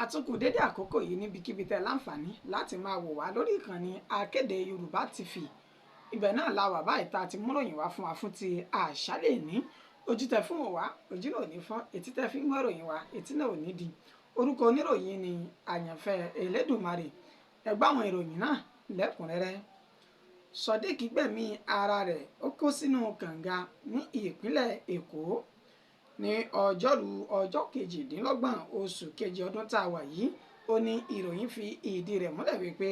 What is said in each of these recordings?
Àtúnkù dédé àkókò yìí níbikíbi tẹ́ láǹfààní láti máa wò wá lórí ìkànnì Akéde Yorùbá TV. Ibẹ̀ náà la wà báyìí tá a ti múròyìn wá fún wa fún ti àṣálẹ́ ní. Ojú tẹ fún wò wá, ojú náà ò ní fọ́, etí tẹ fi ń gbọ́ròyìn wá, etí náà ò ní di. Orúkọ oníròyìn ni Àyànfẹ́ Elédùmarè. Ẹ gbọ́ àwọn ìròyìn náà lẹ́kùnrẹ́rẹ́. Sodiq gbẹ̀mí ara rẹ̀, ó kó sínú kànga ní ìpínlẹ̀ Èkó. Ní ọjọ́rú ọjọ́ 28 oṣù kejì ọdún tá a wà yìí, ó ní ìròyìn fi ìdí rẹ̀ múlẹ̀ wípé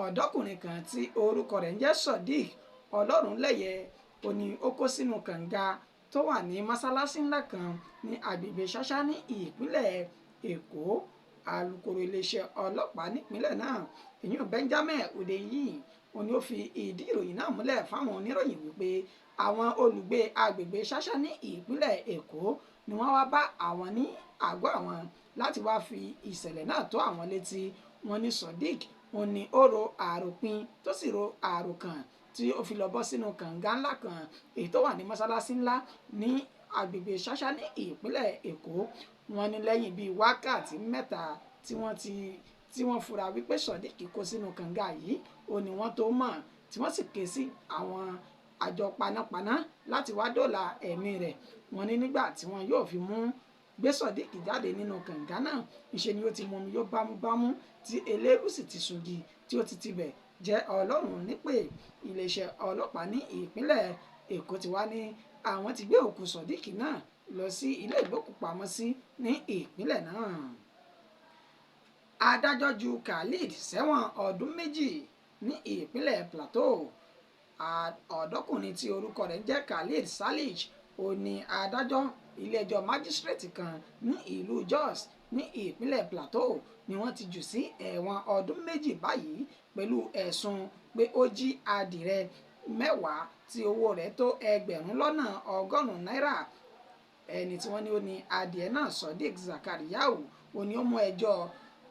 ọ̀dọ́kùnrin kan tí orúkọ rẹ̀ ń jẹ́ Sodiq Ọlọ́runlẹ́yẹ, ó ní ó kó sínú kànga tó wà ní mọ́sálásí ńlá kan ní agbègbè Ṣáṣá ní ìpínlẹ̀ Èkó. Alukoro iléeṣẹ́ ọlọ́pàá nípínlẹ̀ náà, ìyún Benjamin Hundeyin, ó ní ó fi ìdí ìròyìn náà múlẹ̀ fáwọn oníròyìn wípé àwọn olùgbé agbègbè Ṣáṣá ní ìpínlẹ̀ Èkó ni wọ́n wá bá àwọn ní àgọ́ àwọn láti wá fi ìṣẹ̀lẹ̀ náà tó àwọn létí. Wọ́n ní Sodiq ó ní ó ro àròpin tó sì ro àròkàn tí ó fi lọ bọ́ sínú kànga ńlá kan èyí tó wà ní mọ́sálásí ńlá ní agbègbè Ṣáṣá ní ìpínlẹ̀ Èkó. Wọ́n ní lẹ́yìn bíi wákàtí 3 tí wọ́n fura wípé Sodiq kó sínú kànga yìí, ó ní wọ́n tó mọ̀ tí wọ́n sì ké sí àwọn àjọ panápaná láti wá dóòlà ẹ̀mí rẹ̀. Wọ́n ní nígbà tí wọ́n yóò fi mú gbé Sodiq jáde nínú kànga náà, ńṣe ni ó ti mumi yó bámúbámú tí eléérú sì ti sungi tí ó ti tibẹ̀ jẹ́ Ọlọ́run nípè. Iléeṣẹ́ ọlọ́pàá ní ìpínlẹ̀ Èkó ti wá ní àwọn ti gbé òkú Sodiq náà lọ sí ilé ìgbókùpamọ́sí ní ìpínlẹ̀ náà. Adájọ́ ju Khalid sẹ́wọ̀n ọdún 2 ní ìpínlẹ̀ Plateau. Ọ̀dọ́kùnrin tí orúkọ rẹ̀ ń jẹ́ Khalid Salih, ó ní adájọ́ ilé-ẹjọ́ májísírèètì kan ní ìlú Jos ní ìpínlẹ̀ Plateau ni wọ́n ti jù sí ẹ̀wọ̀n ọdún 2 báyìí pẹ̀lú ẹ̀sùn pé ó jí adìrẹ 10 tí owó rẹ̀ tó 1,100,000 náírà. Ẹni tí wọ́n ní ó ní adìẹ náà, Sodiq Zakariyau, ó ní ó mú ẹjọ́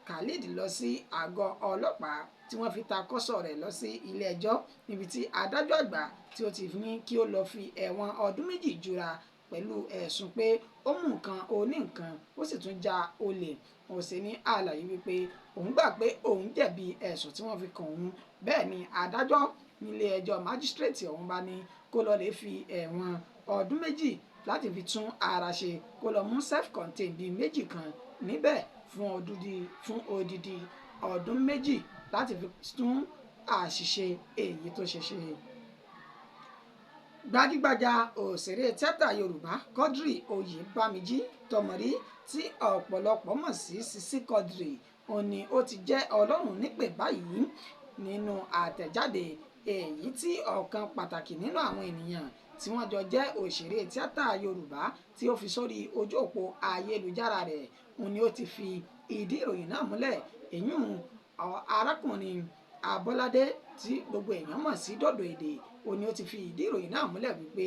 Khalid lọ sí àgọ́ ọlọ́pàá tí wọ́n fi ta kọ́sọ̀ rẹ̀ lọ sí ilé ẹjọ́, níbi tí adájọ́ àgbà tí ó ti ní kí ó lọ fi ẹ̀wọ̀n ọdún 2 jura pẹ̀lú ẹ̀sùn pé ó mú nǹkan oní nǹkan ó sì tún ja olè. Ó sì ní àlàyé wípé òun gbà pé òun jẹ̀bi ẹ̀sùn tí wọ́n fi kàn òun. Bẹ́ẹ̀ ni adájọ́ nílé ẹjọ́ májísírèètì ọ̀hún bá ní kó lọ lè fi ẹ̀wọ̀n ọdún 2 láti fi tún ara ṣe, kó lọ mú self-contained bíi 2 kan níbẹ̀ fún odidi ọdún 2 láti fi tún àṣìṣe èyí tó ṣe ṣe. Gbajúgbajà òṣèré tíátà Yorùbá Quadri Oyèbámijí Tọmọrí tí ọ̀pọ̀lọpọ̀ mọ̀ sí Sisi Quadri, ó ní ó ti jẹ́ Ọlọ́run nípè báyìí. Nínú àtẹ̀jáde èyí tí ọ̀kan pàtàkì nínú àwọn ènìyàn tí wọ́n jọ jẹ́ òṣèré tíátà Yorùbá tí ó fi sórí ojú òpó ayélujára rẹ̀, ó ní ó ti fi ìdí ìròyìn náà múlẹ̀. Èyún arákùnrin Abọ́ládé tí gbogbo èèyàn mọ̀ sí Dòdò Èdè, ó ní ó ti fi ìdí ìròyìn náà múlẹ̀ wípé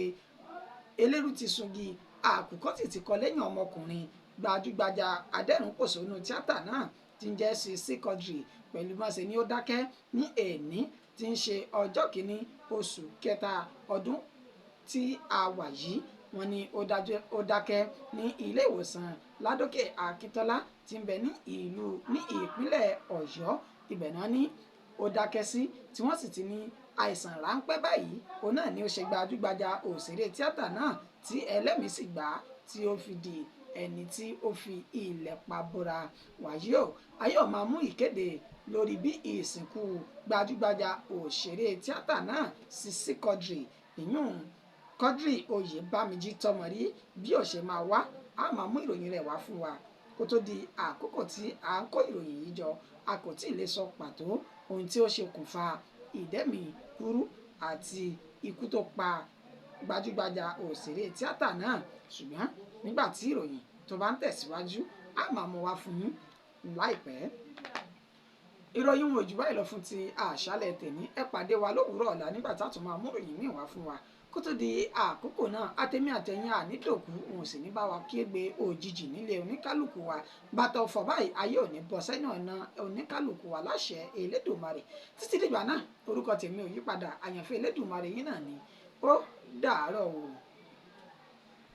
eléérú ti sungi, àkùkọ sì ti kọ lẹ́yìn ọmọkùnrin gbajúgbajà adẹ́rùnpòṣónú tíátà náà tí ń jẹ́ Sisi Quadri pẹ̀lú mọ́ṣẹ́ ni ó dákẹ́ ní èní tí ń ṣe ọjọ́ 1 oṣù kẹta ọdún tí a wà yìí. Wọ́n ní ó dákẹ́ ní ilé ìwòsàn Ládòkè Akíntọ́lá tí ń bẹ ní ìlú ní ìpínlẹ̀ Ọ̀yọ́. Ibẹ̀ náà ní ó dákẹ́ sí tí wọ́n sì ti ní àìsàn ráńpẹ́ báyìí. Òun náà ni ó ṣe gbajúgbajà òṣèré tíátà náà tí ẹlẹ́mìí sì gbà tí ó fi di ẹni tí ó fi ilẹ̀ pa bora. Wàyí o, a yóò máa mú ìkéde lórí bí ìsìnkú gbajúgbajà òṣèré tíátà náà Sisi Quadri, ìyún Quadri Oyèbámijí Tọmọrí, bí ó ṣe máa wá, a máa mú ìròyìn rẹ̀ wá fún wa. Kó tó di àkókò tí à ń kó ìròyìn yìí jọ, a kò tí ì lè sọ pàtó ohun tí ó ṣokùnfà ìdẹ́mi kúrú àti ikú tó pa gbajúgbajà òṣèré tíátà náà. Ṣùgbọ́n nígbà tí ìròyìn tó bá ń tẹ̀síwájú, a máa mú wá fún yín láìpẹ́. Ìròyìn wọn ò jù báyìí lọ fún ti àṣálẹ́ tèmi. Ẹ pàdé wa lówùúrọ̀ ọ̀la nígbà tá a tún máa mú ìròyìn míì wá fún wa. Kó tó di àkókò náà, àtẹ̀mí àtẹ̀yìn ànídòkú, òun sì ní bá wa kígbe òjijì nílé oníkálukú wa. Bàtà ọ̀fọ̀ báyìí ayé ò ní bọ́ sẹ́yìn ọ̀nà oníkálukú wa láṣẹ Elédùmarè. Títí dìgbà náà, orúkọ tèmi ò yípadà, àyànfẹ́ Elédùmarè yín náà ni. Ó dàárọ̀ o.